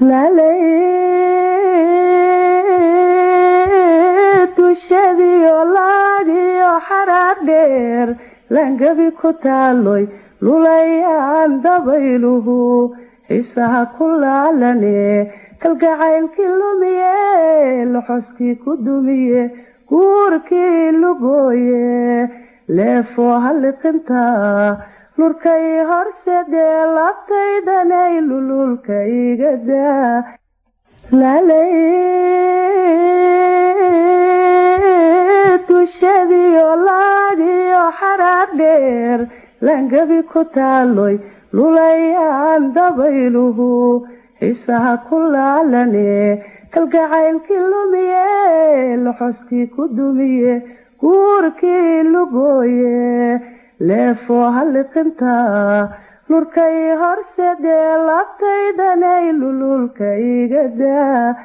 Laalay dushadiyo laagiyo xaraar dheer, laangabi ku taaloy lulayaan dabayluhu xiisaha ku laalane, kalgacaylkii lumiye, loxoskii ku dumiye, guurkii lugooye, leefoo halliqinta lurkay horsedee, laabtaydanay lululka igadaa. Laalay dushadiyo laagiyo xaraar dheer, laangabi ku taaloy lulayaan dabayluhu xiisaha ku laalane, kalgacaylkii lumiye, loxoskii ku dumiye, guurkii lugooye, leefoo halliqinta lurkay horsedee, laabtaydanay lululka igadaa.